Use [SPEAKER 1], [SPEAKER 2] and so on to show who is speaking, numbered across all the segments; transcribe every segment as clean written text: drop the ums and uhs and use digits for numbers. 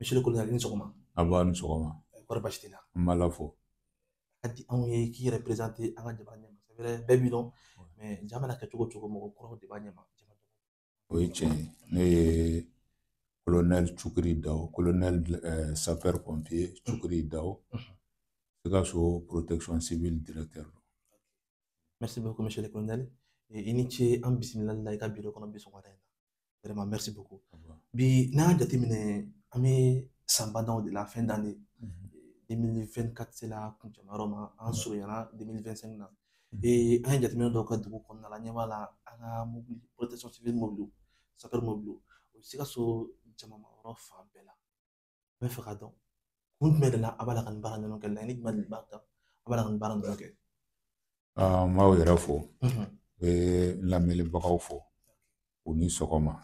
[SPEAKER 1] Monsieur le colonel, i ni sɔgɔma.
[SPEAKER 2] A b'a ni sɔgɔma.
[SPEAKER 1] Kɔri baasi t'i la?
[SPEAKER 2] An b'Ala fo.
[SPEAKER 1] A ka di anw ye k'i yɛrɛ présenter an ka jamana ɲɛma. C'est vrai, bɛɛ b'i dɔn, mais ja mana kɛ cogo o cogo, mɔgɔ kuraw de b'a ɲɛma.
[SPEAKER 2] O ye tiɲɛ ye. Ne ye colonel Cukiri Dawo, colonel sapeur pompier Cukiri Dawo, Sikaso protection civile directeur.
[SPEAKER 1] Merci beaucoup, monsieur le colonel. I ni ce an bisimilali la i ka bureau kɔnɔ bi sɔgɔmada in na. Vraiment, merci beaucoup. Bi n'an y'a jateminɛ, an bɛ sanbadaw de la, fin d'année 2024 sera kuncɛmayɔrɔ ma, an surunyana 2025 na. Et an ye jateminɛ dɔw kɛ dugu kɔnɔna la, ɲɛ b'a la an ka mobili protection civile mobiliw, sapeur mobiliw, o Sikaso jamamayɔrɔ fan bɛɛ la. N bɛ fɛ ka dɔn kun jumɛn de la a b'a la ka nin baara ninnu kɛ, laɲini jumɛn de b'a kan a b'a la ka nin baara ninnu kɛ?
[SPEAKER 2] N b'aw yɛrɛ fo, n bɛ n lamɛnibagaw fo, u ni sɔgɔma.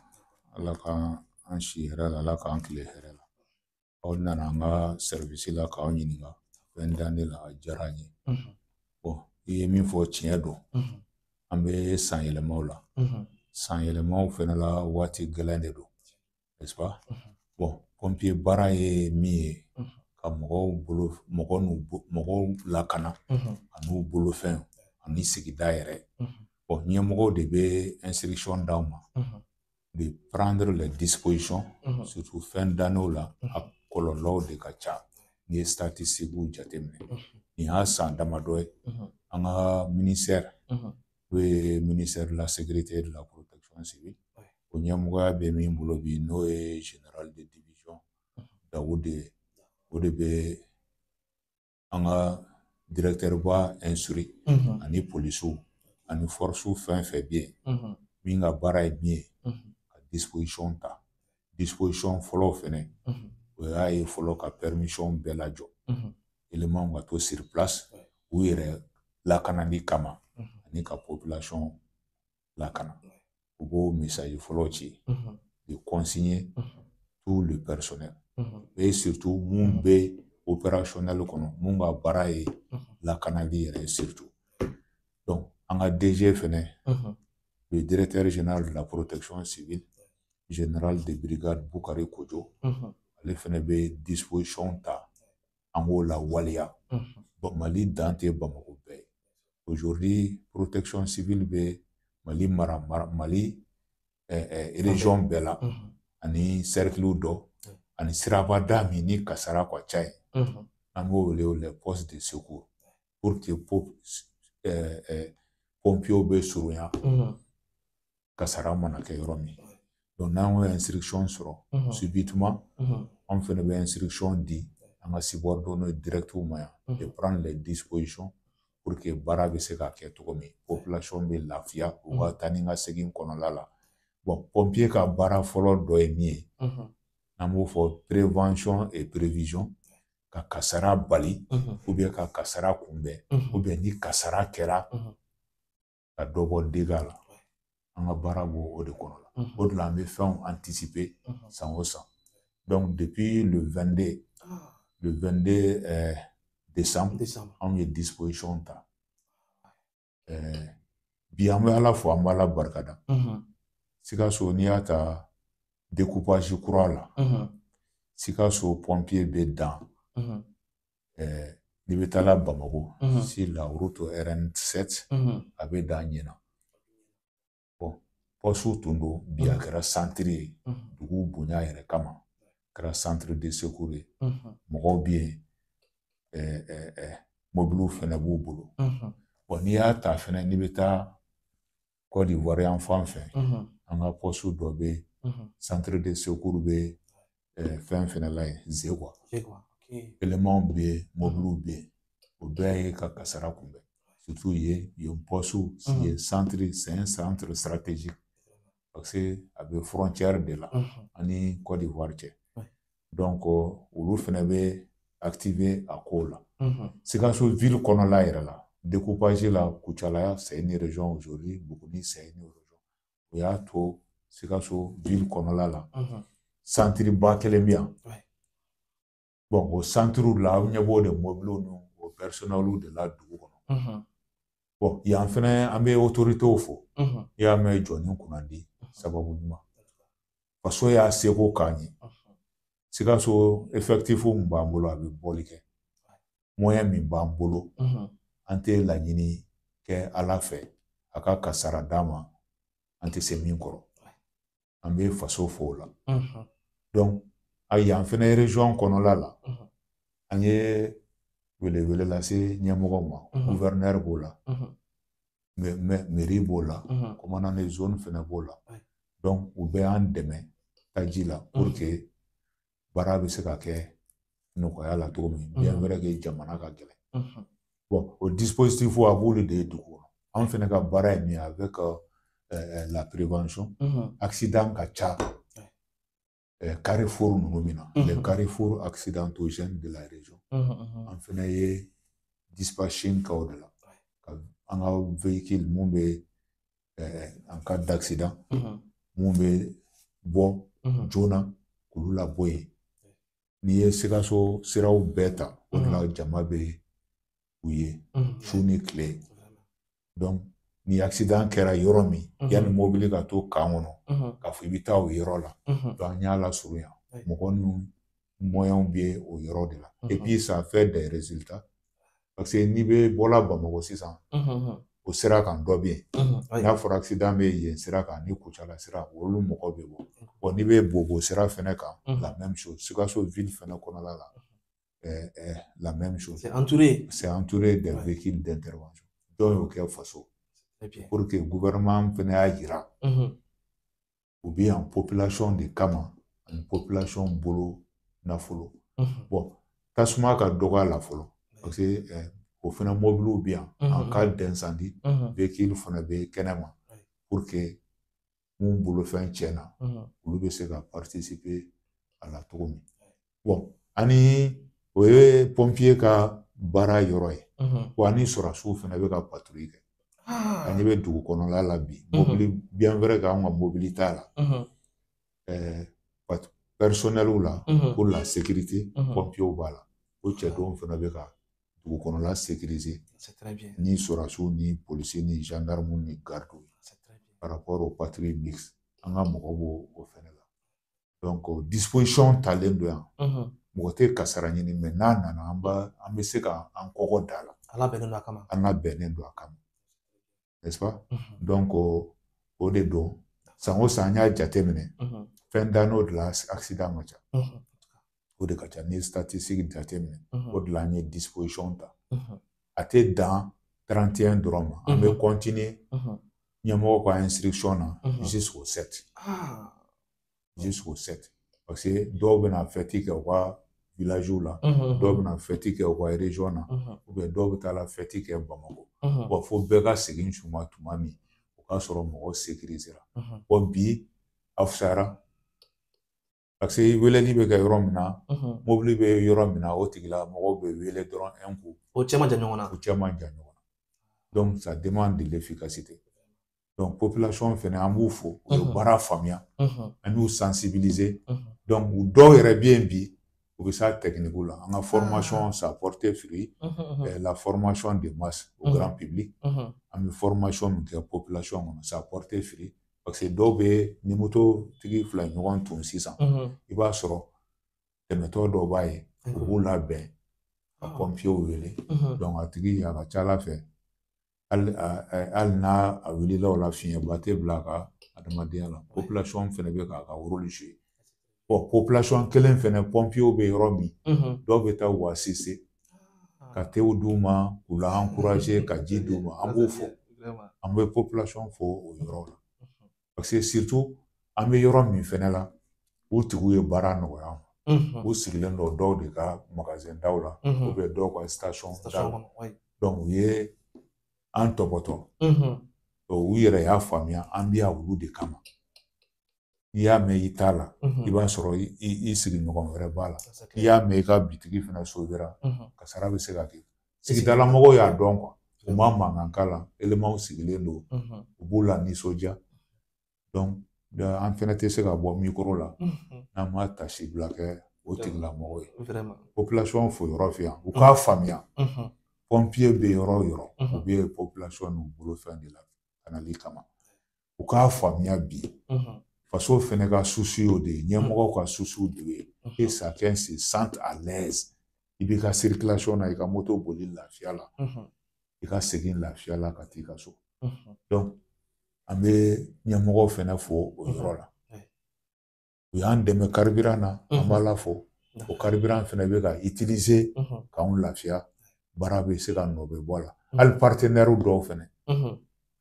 [SPEAKER 2] Ala k'an si hɛrɛ la, Ala k'an tile hɛrɛ la. Aw nana an ka service la k'aw ɲininka fin d'année la, a diyara n ye. Bon, i ye min fɔ, tiɲɛ don. An bɛ san yɛlɛmaw la. San yɛlɛmaw fɛnɛ la, waati gɛlɛn de don, n'est-ce pas? Bon, pompier baara ye min ye, ka mɔgɔw bolo, mɔgɔ n'u mɔgɔw lakana an'u bolofɛn ani sigida yɛrɛ. Bon, ɲɛmɔgɔw de bɛ instruction d'aw ma de prendre les dispositions, surtout fin d'année la, a kɔlɔlɔw de ka ca. N'i ye statistiques jateminɛ, nin y'a san damadɔ ye, an ka ministère, n'o ye ministère de la Sécurité et de la Protection civile, o ɲɛmɔgɔya bɛ min bolo bi, n'o ye général de division Dawude ye, o de bɛ an ka directeur ba instruit ani polisiw ani force fɛn fɛn bɛ yen min ka baara ye min ye ka disposition ta. Disposition fɔlɔ fɛnɛ, o y'a ye fɔlɔ ka permission bɛɛ lajɔ, éléments ka to sur place u yɛrɛ lakanali kama ani ka population lakana. U b'o message fɔlɔ ci de consigner tout le personnel et surtout mun bɛ opérationnel kɔnɔ, mun ka baara ye lakanali yɛrɛ ye surtout. Donc an ka DG fɛnɛ, le directeur général de la Protection civile, général de brigade Bukari Kojo, ale fɛnɛ bɛ disposition ta, an k'o lawaleya. Bon, Mali dan tɛ Bamakɔ bɛɛ ye. Aujourd'hui, protection civile bɛ Mali mara mara Mali région bɛɛ la ani cercle dɔ ani sirabada min ni kasara ka ca yen, an b'o wele les postes de secours, pour que pompiers bɛ surunya kasara mana kɛ yɔrɔ min. Donc n'an y'o instruction sɔrɔ, subitement anw fɛnɛ bɛ instruction di an ka subordonnés directs ma yan de prendre les dispositions pour que baara bɛ se ka kɛ cogo min, population bɛ lafiya u ka taa ni ka segin kɔnɔla la. Bon, pompier ka baara fɔlɔ dɔ ye min ye, n'an b'o fɔ prévention et prévision, ka kasara bali ou bien ka kasara kunbɛn, ou bien ni kasara kɛra, ka dɔ bɔ dégâts la. An ka baara b'o o de kɔnɔ la. O de la an bɛ fɛnw anticiper san o san. Donc depuis le 22, le 22 décembre, anw ye disposition ta. Bi an bɛ Ala fo, an bɛ Ala barikada. Sikaso, n'i y'a ta découpage kura la, Sikaso pompier bɛ dan n'i bɛ taa la Bamako sur la route RN7, a bɛ dan Ɲɛna. Bon, poste tun don, bi a kɛra centre ye dugu bonya yɛrɛ kama, a kɛra centre de secours ye. Mɔgɔw bɛ yen, mobiliw fɛnɛ b'u bolo. Bon, n'i y'a ta fɛnɛ, n'i bɛ taa Côte d'Ivoire yan fan fɛ, an ka poste dɔ bɛ yen, centre de secours bɛ fɛn fɛnɛ la yen, Zekwa. Éléments bɛ yen, mobiliw bɛ yen, o bɛɛ ye ka kasara kunbɛn. Surtout yen, yen poste, yen centre, c'est un centre stratégique parce que a bɛ frontière de la ani Côte d'Ivoire cɛ. Donc olu fɛnɛ bɛ activer a kow la. Sikaso ville kɔnɔla yɛrɛ la, découpage la, Kucala c'est une région aujourd'hui, Buguni c'est une région. O y'a to Sikaso ville kɔnɔla la, centre ba kelen bɛ yan. Bon, o centre la, aw ɲɛ b'o de mobiliw ni o personnels de la dugu kɔnɔ. Bon, yan fɛnɛ an bɛ autorités fo. I y'a mɛn, jɔ ni kunnandi sababu ɲuman, faso y'a seko k'an ye. Sikaso effectif min b'an bolo a bɛ bɔli kɛ. Moyen min b'an bolo, an tɛ laɲini kɛ Ala fɛ a ka kasara d'an ma, an tɛ se min kɔrɔ. An bɛ faso fo o la. Donc a yan fɛnɛ région kɔnɔla la, an ye welewele lase ɲɛmɔgɔw ma. Gouverneur b'o la, mairie b'o la, commandant de zone fɛnɛ b'o la. Donc u bɛ an dɛmɛ taji la pour que baara bɛ se ka kɛ nɔgɔya la cogo min, bien vrai que jamana ka gɛlɛn. Bon, o dispositif a b'olu de ye dugu kɔnɔ. An fɛnɛ ka baara ye min ye avec la prévention, accident ka ca carrefour ninnu min na, les carrefours accidentogènes de la région. An fɛnɛ ye dispatching kɛ o de la, ka an ka véhicule mun bɛ en cas d'accident, mun bɛ bɔ joona k'olu labɔ yen. N'i ye Sikaso siraw bɛɛ ta, o de la jama bɛ u ye su ni tile. Donc ni accident kɛra yɔrɔ min, yanni mobili ka to kan kɔnɔ k'a fɔ i bɛ taa o yɔrɔ la, donc an y'a lasurunya, mɔgɔ ni moyens bɛ o yɔrɔ de la. Et puis ça fait des résultats, parce que n'i bɛ bɔla Bamakɔ sisan, o sira kan dɔ bɛ yen, n'a fɔra accident bɛ yen sira kan ni Kucala sira, olu mɔgɔ bɛ bɔ. Bon, n'i bɛ Bobo sira fɛnɛ kan, la même chose. Sikaso ville fɛnɛ kɔnɔna la, la même chose.
[SPEAKER 1] C'est entouré.
[SPEAKER 2] C'est entouré des véhicules d'intervention. Dɔw y'o kɛ faso pour que gouvernement fɛnɛ y'a yira u bɛ yan population de kama ani population bolo nafolo. Bon, tasuma ka dɔgɔ a la fɔlɔ, parce que o fɛnɛ mobiliw bɛ yan en cas d'incendie, véhicule fana bɛ kɛnɛma pour que mun bolofɛn tiɲɛna, olu bɛ se ka participer a la cogo min. Bon, ani o ye pompier ka baara yɔrɔ ye. Wa ani sɔrɔdasiw fana bɛ ka patrouille kɛ. An ɲɛ bɛ dugu kɔnɔla la bi, mobili, bien vrai que anw ka mobili t'a la, personnel la pour la sécurité, pompiers b'a la. O cɛdenw fana bɛ ka dugu kɔnɔla sécuriser.
[SPEAKER 1] C'est très bien.
[SPEAKER 2] Ni sɔrɔdasiw ni policiers ni gendarmes ni gardes.
[SPEAKER 1] C'est très bien.
[SPEAKER 2] Par rapport au patrouille mixte, an ka mɔgɔw b'o o fɛnɛ la. Donc disposition talen don yan. Mɔgɔ tɛ kasara ɲini, mais n'a nana an bɛ se ka an kɔkɔ da la.
[SPEAKER 1] Ala bɛnnen don a kama.
[SPEAKER 2] An labɛnnen don a kama. N'est-ce pas? Donc o de don, san o san an y'a jateminɛ, fɛn dan'o de la accident ka ca. O de ka ca. N'i ye statistique jateminɛ, o de la an ye disposition ta. A tɛ dan 31 dɔrɔn ma, an bɛ continuer ɲɛmɔgɔ ka instruction na jusqu'au 7. Jusqu'au 7. Parce que dɔw bɛna fête kɛ u ka village la, dɔw bɛna fête kɛ u ka région na, ou bien dɔw bɛ taa la fête kɛ Bamakɔ. Bon, fo bɛɛ ka segin suma tuma min, o k'a sɔrɔ mɔgɔw sécurisera. Bon, bi a fisayara, parce que weleli bɛ kɛ yɔrɔ min na, mobili bɛ yɔrɔ min na, o tigila mɔgɔw bɛ wele dɔrɔn un coup.
[SPEAKER 1] O cɛ man jan ɲɔgɔn na.
[SPEAKER 2] O cɛ man jan ɲɔgɔn na. Donc ça demande de l'efficacité. Donc population fɛnɛ, an b'u fo, u ye baara faamuya, an y'u sensibiliser. Donc u dɔw yɛrɛ bɛ yen bi, u bɛ s'a technique la. An ka formation, ça a porté fruit, la formation de masse au grand public. An bɛ formation min kɛ population kɔnɔ, ça a porté fruit, parce que dɔw bɛ ni moto tigi fila ɲɔgɔn tun sisan, i b'a sɔrɔ dɛmɛtɔ dɔw b'a ye, u b'u labɛn ka pompiers wele. Donc a tigi a ka ca Ala fɛ, hali n'a a wulila o la, fiɲɛba tɛ bila a ka adamadenya la. Population fɛnɛ bɛ k'a ka rôle jouer. Bon, population kelen fɛnɛ, pompiers bɛ yɔrɔ min, dɔw bɛ taa u assister ka tew d'u ma, k'u la encourager, ka ji d'u ma. An b'u fo, an bɛ population fo o yɔrɔ la, parce que surtout an bɛ yɔrɔ min fɛnɛ la, u tigiw ye baara nɔgɔya an ma. U sigilen don dɔw de ka magasin daw la, ou bien dɔw ka station da la. Donc u ye an tɔbɔtɔ, u yɛrɛ y'a faamuya an bɛ yan olu de kama. N'i y'a mɛn i t'a la, i b'a sɔrɔ i sigiɲɔgɔn wɛrɛ b'a la. N'i y'a mɛn i ka bitigi fana sauvera, kasara bɛ se ka kɛ. Sigidalamɔgɔw y'a dɔn quoi, u ma mankan k'a la, éléments sigilen don, u b'u la nisɔndiya. Donc an fɛnɛ tɛ se ka bɔ micro la n'an ma tasibila kɛ o tigilamɔgɔ ye. Population fo yɔrɔ fɛ yan, u k'a faamuya, pompier bɛ yɔrɔ o yɔrɔ, u bɛ population n'u bolofɛn de la kanali kama. U k'a faamuya bi, faso fɛnɛ ka souci y'o de ye, ɲɛmɔgɔw ka souci de ye. Que chacun se sente à l'aise. I b'i ka circulation na, i ka moto boli lafiya la, i ka segin lafiya la ka t'i ka so. Donc an bɛ ɲɛmɔgɔw fɛnɛ fo o yɔrɔ la. U y'an dɛmɛ carburant na, an b'Ala fo. O carburant fɛnɛ bɛ ka utiliser k'anw lafiya, baara bɛ se ka nɔ bɛ bɔ a la. Hali partenaire dɔw fɛnɛ,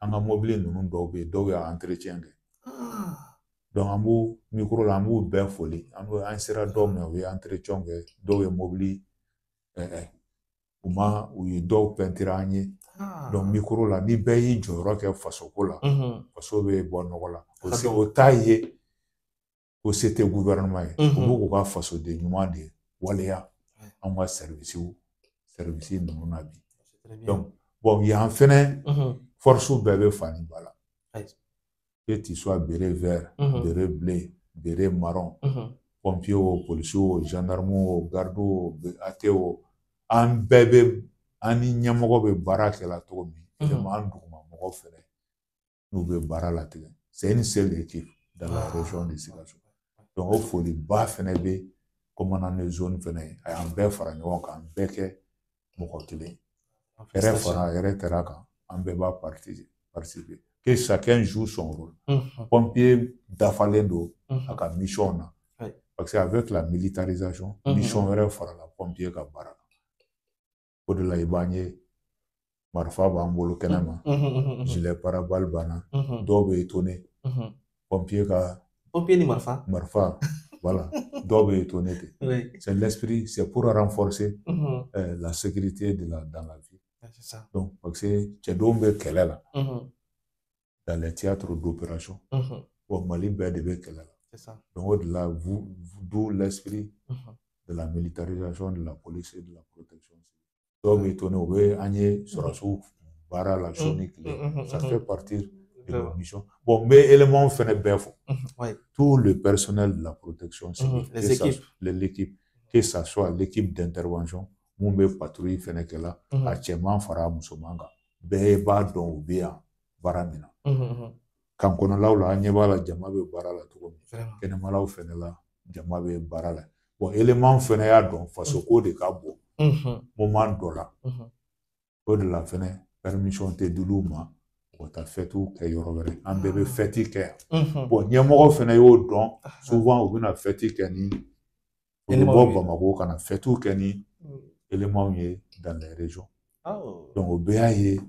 [SPEAKER 2] an ka mobili ninnu dɔw bɛ yen, dɔw y'a entretien kɛ. Donc an b'u micro la, an b'u bɛɛ foli. An sera dɔw ma, u ye entretien kɛ, dɔw ye mobili u ma, u ye dɔw pɛntiri an ye. Donc micro la, ni bɛɛ y'i jɔyɔrɔ kɛ fasoko la, faso bɛ bɔ nɔgɔ la. O t'a ye ko se tɛ gouvernement ye, u b'u k'u ka fasoden ɲuman de waleya anw ka service ninnu na bi. Donc bon, yan fɛnɛ force bɛɛ bɛ fani ba la. Que tu sois béret vert, béret bleu, béret marron, pompier o, policier o, gendarme o, garde o, AT o, an bɛɛ bɛ, an ni ɲɛmɔgɔ bɛ baara kɛ la cogo min, vraiment an duguma mɔgɔw fɛnɛ n'u bɛ baara la tigɛ. C'est une seule équipe dans la région de Sikasso. Donc o foliba fɛnɛ bɛ commandant de zone fɛnɛ ye, a y'an bɛɛ fara ɲɔgɔn kan, an bɛɛ kɛ mɔgɔ kelen. Hɛrɛ fara hɛrɛ tɛrɛ kan, an bɛɛ b'a participer. Que chacun joue son rôle. Pompier dafalen don a ka mission na. Parce que avec la militarisation, mission wɛrɛ farala pompier ka baara kan. O de la i b'an ye marifa b'an bolo kɛnɛma, gilet pare-balles b'an na, dɔw bɛ étonné. Pompier ka
[SPEAKER 1] pompier ni marifa.
[SPEAKER 2] Marifa, voilà. Dɔw bɛ étonné ten. C'est l'esprit, c'est pour renforcer la sécurité de la, dans la vie.
[SPEAKER 1] C'est ça.
[SPEAKER 2] Donc parce que cɛdenw bɛ kɛlɛ la. Dans les théâtres d'opération. Bon, Mali bɛɛ de bɛ kɛlɛ la.
[SPEAKER 1] C'est ça.
[SPEAKER 2] Donc au-delà, d'où l'esprit de la militarisation de la police et de la protection civile. Dɔw bɛ étonné, u bɛ an ye sɔrɔdasiw baara la su ni tile. Ça fait partie de nos missions. Bon, n bɛ éléments fɛnɛ bɛɛ fo. Tout le personnel de la protection civile.
[SPEAKER 1] Les équipes.
[SPEAKER 2] L'équipe, que ça soit l'équipe d'intervention, mun bɛ patrouille fɛnɛ kɛ la, a cɛman fara a musoman kan. Bɛɛ b'a dɔn u bɛ yan baara min na. Kan kɔnɔlaw la, an ɲɛ b'a la jama bɛ baara la cogo min. Kɛnɛmalaw fɛnɛ la, jama bɛ baara la. Bon, élément fɛnɛ y'a dɔn fasoko de ka bon moment dɔ la. O de la fɛnɛ permission tɛ dil'u ma u ka taa fɛtiw kɛ yɔrɔ wɛrɛ. An bɛɛ bɛ fɛti kɛ yan. Bon, ɲɛmɔgɔ fɛnɛ y'o dɔn. Souvent u bɛna fɛti kɛ ni u bɛ bɔ Bamakɔ ka na fɛtiw kɛ ni éléments ye dans les régions. Donc o bɛɛ y'a ye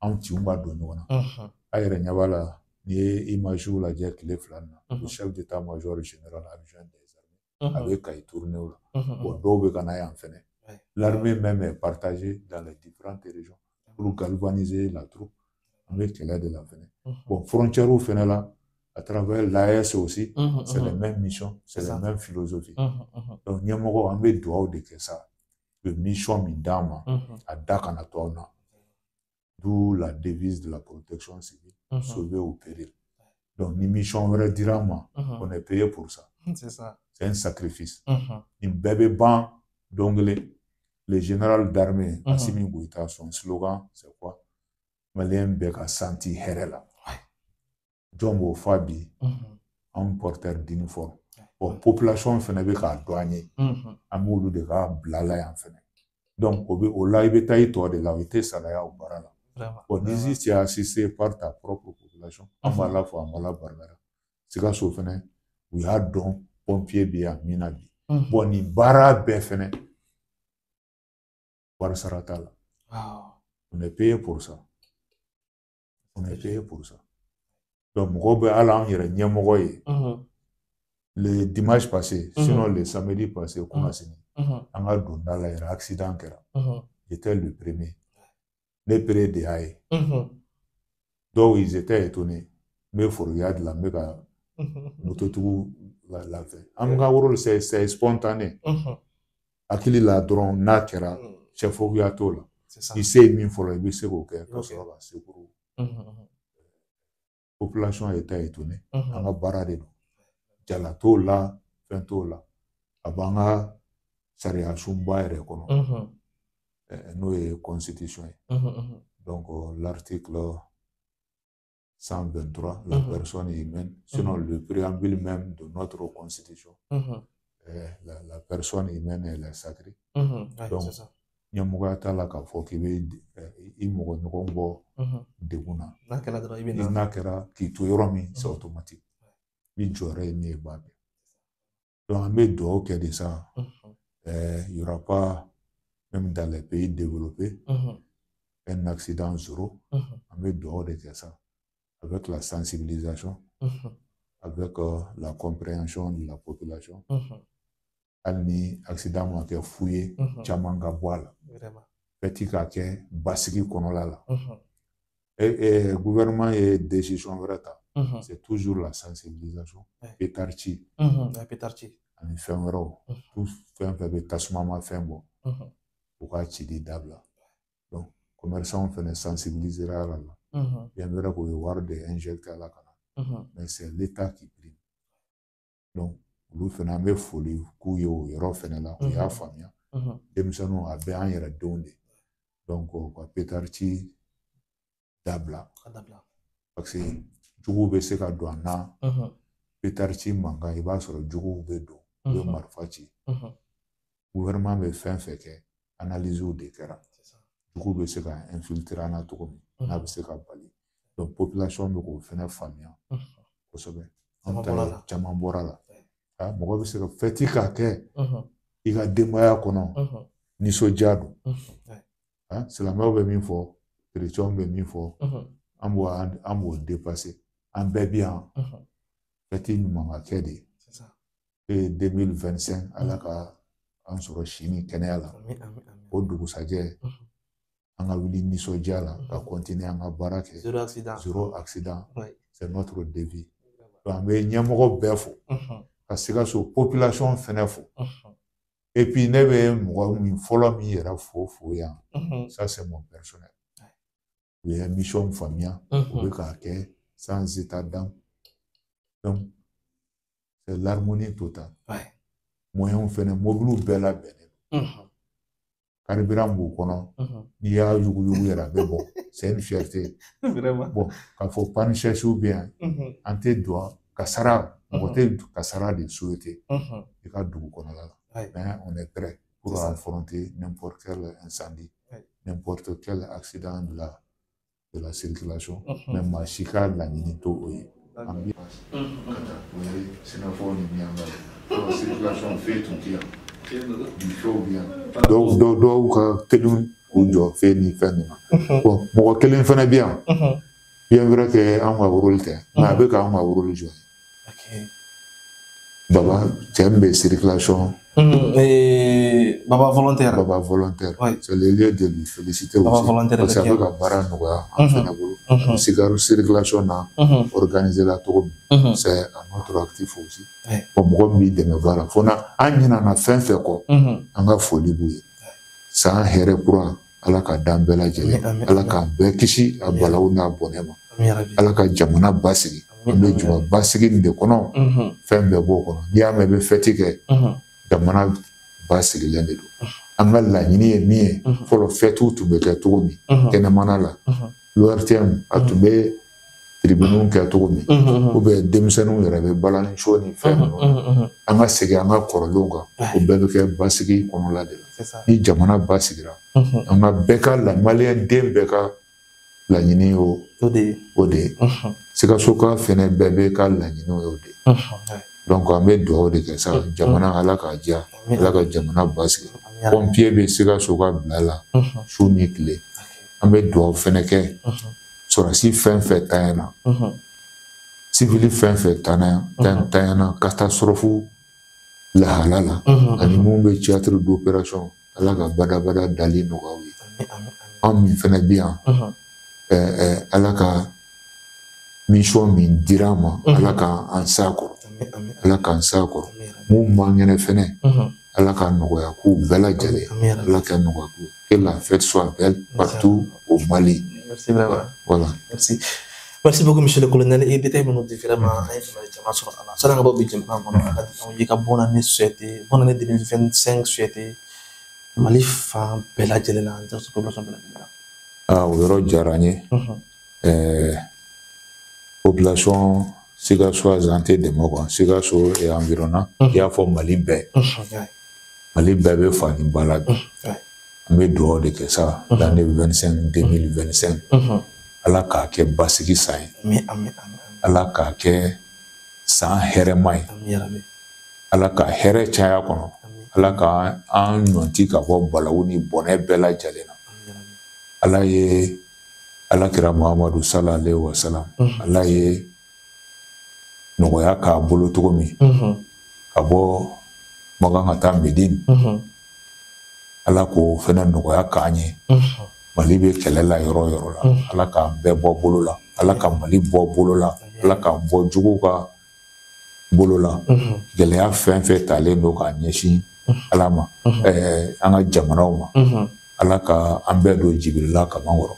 [SPEAKER 2] anw tinw b'a don ɲɔgɔn na. A yɛrɛ ɲɛ b'a la, n'i ye image lajɛ tile fila in na, le chef d'état-major général adjoint des armées a bɛ Kayi tournée la. Bon, dɔw bɛ ka na yan fɛnɛ. L'armée même est partagée dans les différentes régions pour galvaniser la troupe. An bɛ kɛlɛ de la fɛnɛ. Bon, frontières fɛnɛ la, à travers l'AES aussi, c'est les mêmes missions, c'est les mêmes philosophies. Donc ɲɛmɔgɔ, an bɛ dugawu de kɛ sa. U ye mission min d'an ma, a da kana to anw na. D'où la devise de la protection civile, sauver ou périr. Donc, ni mission wɛrɛ dira an ma, on est payé pour ça.
[SPEAKER 1] C'est ça.
[SPEAKER 2] C'est un sacrifice. Nin bɛɛ bɛ ban don kelen. Le général d'armée, Assimi Goïta, son slogan, c'est quoi? Malien bɛɛ ka santi hɛrɛ la. Jɔn b'o fɔ bi, anw porteur d'uniforme. Bon, population fɛnɛ bɛ k'a dɔn an ye. An b'olu de ka bila la yan fɛnɛ. Donc, o bɛ o la, i bɛ taa i tɔ de la, i tɛ salaya o baara la. Bon, ni tu es assisté par ta propre population, an b'a la fɔ, an b'a la barika. Sikaso fɛnɛ, u y'a dɔn pompier bɛ yan min na bi. Bon, nin baara bɛɛ fɛnɛ, wari sara t'a la. On est payé pour ça. On est payé pour ça. Donc, mɔgɔw bɛ hali anw yɛrɛ ɲɛmɔgɔ ye. Le dimanche passé, sinon le samedi passé, kunasini, an ka donda la yɛrɛ accident kɛra. J'étais le premier. Ne pere de y'a ye. Dɔw, ils étaient étonnés. N bɛ foroya dilan, n bɛ ka mototigiw lafɛ. An ka rôle, c'est spontané. Hakili la dɔrɔn n'a kɛra, chef-ya t'o la. I se ye min fɔlɔ, i bɛ se k'o kɛ ka sɔrɔ ka secours. Population était étonnée. An ka baara de don. Jala t'o la, fɛn t'o la. A b'an ka sariya sunba yɛrɛ kɔnɔ. N'o ye constitution ye. Donc l'article 123, la personne humaine, sinon le préambule même de notre constitution, La personne humaine, elle est sacrée.
[SPEAKER 1] Donc,
[SPEAKER 2] donc ɲɛmɔgɔya t'a la k'a fɔ k'i bɛ i mɔgɔ ɲɔgɔn bɔ degun na.
[SPEAKER 1] N'a kɛra dɔrɔn i bɛ na.
[SPEAKER 2] N'a kɛra k'i to yɔrɔ min, c'est automatique. I jɔyɔrɔ ye min ye, i b'a kɛ. Donc an bɛ dugawu kɛ de sa. Il n'y aura pas, même dans les pays développés, un accident zéro. An bɛ dugawu de kɛ sa. Avec la sensibilisation, avec la compréhension de la population. Hali ni accident ma kɛ fu ye, caman ka bɔ a la. Fɛti ka kɛ basigi kɔnɔla la. Et gouvernement ye décision wɛrɛ ta. C'est toujours la sensibilisation. Pétard ci.
[SPEAKER 1] Pétard ci.
[SPEAKER 2] Ani fɛn wɛrɛw. Tout fɛn fɛn bɛ tasuma ma fɛn bɔ. U ka cili dabila. Donc commerçants fɛnɛ sensibilisera la. Bien vrai k'u ye wari de injecté a la ka na. Mais c'est l'État qui prime. Donc olu fɛnɛ, an bɛ foli k'u ye o yɔrɔ fɛnɛ la, u y'a faamuya. Denmisɛnninw, a bɛɛ an yɛrɛ denw de. Donc u ka pétard ci dabila. Parce que juguw bɛ se ka don an na. Pétard ci mankan, i b'a sɔrɔ juguw bɛ don, u bɛ marifa ci. Gouvernement bɛ fɛn fɛn kɛ, analyse de kɛra. Juguw bɛ se ka infiltrer an na cogo min, n'a bɛ se ka bali. Donc population bɛ k'o fɛnɛ faamuya kosɛbɛ. An ta ye caman bɔra la. Mɔgɔ bɛ se ka fɛti k'a kɛ i ka denbaya kɔnɔ, nisɔndiya don. Silamɛw bɛ min fɔ, chrétiens bɛ min fɔ, an b'o dépasser. An bɛɛ bi yan, fɛti ɲuman ka kɛ de. Et 2025, Ala ka an sɔrɔ si ni kɛnɛya la. O dugusajɛ, an ka wuli nisɔndiya la ka continuer an ka baara kɛ.
[SPEAKER 1] Zéro accident.
[SPEAKER 2] Zéro accident. C'est notre défi. Donc an bɛ ɲɛmɔgɔ bɛɛ fo. Ka Sikaso population fɛnɛ fo. Et puis ne bɛ mɔgɔ min fɔlɔ min yɛrɛ fo yan, ça c'est mon personnel. U ye mission faamuya, u bɛ k'a kɛ sans état d'âme. Donc c'est l'harmonie totale. Moyens fɛnɛ, mobiliw bɛɛ labɛnnen don. Carburant b'u kɔnɔ, n'i y'a yuguyugu yɛrɛ a bɛ bɔ. C'est une fierté.
[SPEAKER 1] Vraiment.
[SPEAKER 2] Bon, k'a fɔ panne sèche bɛ yan, an tɛ don kasara, mɔgɔ tɛ kasara de souhaiter i ka dugu kɔnɔla la. Mais on est prêt pour affronter n'importe quel incendie, n'importe quel accident de la circulation. Mais maa si ka laɲini t'o o ye. An bi ka taa o ye sɛnɛfɔw ni miyanka ye. Circulation feu tun tɛ yan. Bi fɛnw bɛ yan. Dɔw ka teli k'u jɔ feu ni fɛn ninnu na. Bon, mɔgɔ kelen fɛnɛ bɛ yan. Bien vrai que anw ka rôle tɛ, mais a bɛ k'anw ka rôle jouer. Baba, cɛ min bɛ circulation.
[SPEAKER 1] Baba volontaire.
[SPEAKER 2] Baba volontaire. C'est le lieu de lui féliciter
[SPEAKER 1] Baba
[SPEAKER 2] aussi.
[SPEAKER 1] Volontaire.
[SPEAKER 2] Parce que a bɛ ka baara nɔgɔya an fɛnɛ bolo. Circulation na organiser la cogo min. C'est à notre actif aussi. Bon, mɔgɔ min b'i dɛmɛ baara fo n'a an ɲinɛna fɛn fɛn kɔ, an ka foli b'u ye. San hɛrɛ kura, Ala ka d'an bɛɛ lajɛlen. Ala k'an bɛɛ kisi a balawu n'a bɔnɛ ma. Ala ka jamana basigi. An bɛ jama basigi nin de kɔnɔ. Fɛn bɛɛ b'o kɔnɔ. N'i y'a mɛn i bɛ fɛti kɛ, jamana basigilen de don. An ka laɲini ye min ye, fɔlɔ fɛtiw tun bɛ kɛ cogo min kɛnɛmana la, l'ORTM a tun bɛ tribunaux kɛ cogo min, ou bien denmisɛnninw yɛrɛ bɛ balani so ni fɛn ninnu, an ka segin an ka kɔrɔlenw kan, o bɛɛ bɛ kɛ basigi kɔnɔla de la. Ni jamana basigira, an ka bɛɛ ka la, maliyɛn den bɛɛ ka laɲini ye o de ye. Sikasoka fɛnɛ bɛɛ bɛ ka laɲini ye o de ye. Donc an bɛ dugawu de kɛ sa, jamana Ala k'a diya, Ala ka jamana basigi. Pompier bɛ Sikaso ka bila la su ni tile. An bɛ dugawu fɛnɛ kɛ sɔrɔdasi fɛn fɛn tanyana, civil fɛn fɛn tanyana catastrophe lahala la, ani mun bɛ théâtre d'opération, Ala ka badabada dali nɔgɔya u ye. Anw min fɛnɛ bɛ yan, Ala ka mission min dira an ma, Ala k'an s'a kɔrɔ. Ala k'an s'a kɔrɔ. Mun man kɛnɛ fɛnɛ, Ala ka nɔgɔya k'u bɛɛ lajɛlen. Ala ka nɔgɔya k'u. Que la fête soit belle partout au Mali.
[SPEAKER 1] Merci vraiment.
[SPEAKER 2] Voilà.
[SPEAKER 1] Merci. Merci beaucoup, monsieur le colonel. Et détail minnu di vraiment, an ye faamuyali caman sɔrɔ a la. Sani an ka bɔ bi jɛmukan kɔnɔ, a ka di anw ye ka bonne année souhaiter, bonne année 2025 souhaiter Mali fan bɛɛ lajɛlen na, an population bɛɛ lajɛlen na.
[SPEAKER 2] Ah, o yɔrɔ diyara n ye. Population Sikaso an tɛ dɛmɛ quoi, Sikaso et environnement, i y'a fɔ Mali bɛɛ. Mali bɛɛ bɛ fa ni ba la bi. An bɛ dugawu de kɛ sa, l'année 25 2025, Ala k'a kɛ basigi san ye, Ala k'a kɛ san hɛrɛma ye, Ala ka hɛrɛ caya kɔnɔ, Ala ka an ɲɔnti ka bɔ balawu ni bɔnɛ bɛɛ lajɛlen na. Ala ye Ala kira Muhamadu sallallahu alaihi wa sallam, Ala ye nɔgɔya k'a bolo cogo min ka bɔ Makan ka taa Medine, Ala k'o fɛnɛ nɔgɔya k'an ye. Mali bɛ kɛlɛ la yɔrɔ o yɔrɔ la, Ala k'an bɛɛ bɔ bolo la, Ala ka Mali bɔ bolo la, Ala k'an bɔ juguw ka bolo la. Gɛlɛya fɛn fɛn talen don k'a ɲɛsin Ala ma, an ka jamanaw ma, Ala ka an bɛɛ don Jibirila kaman kɔrɔ.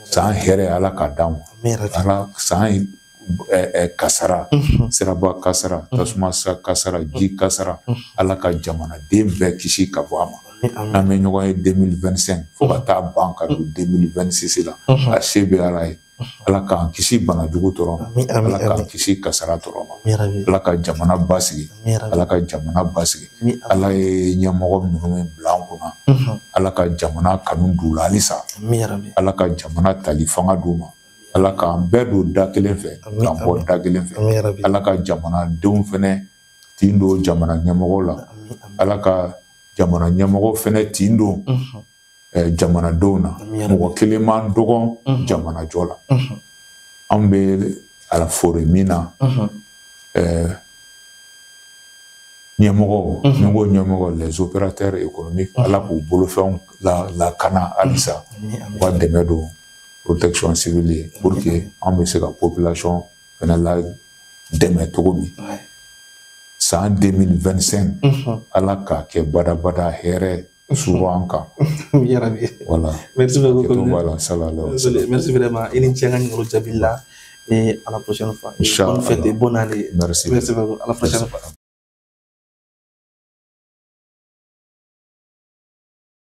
[SPEAKER 2] San hɛrɛ Ala k'a d'an ma. Ala san kasara, siraba kasara, tasuma kasara, ji kasara, Ala ka jamanaden bɛɛ kisi ka bɔ a ma. N'an bɛ ɲɔgɔn ye 2025 fo ka taa ban ka don 2026 la, a se bɛ Ala ye. Ala k'an kisi banajugu tɔɔrɔ ma, Ala k'an kisi kasara tɔɔrɔ ma, Ala ka jamana basigi, Ala ka jamana basigi. Ala ye ɲɛmɔgɔ minnu bila an kunna, Ala ka jamana kanu d'u la halisa, Ala ka jamana tali fanga d'u ma, Ala k'an bɛɛ don da kelen fɛ, k'an bɔ da kelen fɛ. Ala ka jamanadenw fɛnɛ tin don jamana ɲɛmɔgɔw la, Ala ka jamana ɲɛmɔgɔ fɛnɛ tin don jamanadenw na. Mɔgɔ kelen man dɔgɔn jamana jɔ la. Anw bɛ a fore min na, ɲɛmɔgɔw, ni ko ɲɛmɔgɔ, les opérateurs économiques, Ala k'u bolofɛnw lakana halisa, u ka dɛmɛ don protection civile ye pour que an bɛ se ka population fɛnɛ la dɛmɛ cogo min. San 2025, Ala k'a kɛ badabada hɛrɛ suru an kan. Voilà.
[SPEAKER 1] Merci beaucoup.
[SPEAKER 2] Voilà,
[SPEAKER 1] merci vraiment. I ni ce an ka ɲininkaliw jaabi la. Et à la prochaine fois.
[SPEAKER 2] Inch'Allah.
[SPEAKER 1] Bonne fête et bonne année.
[SPEAKER 2] Merci.
[SPEAKER 1] Merci beaucoup. À la prochaine fois.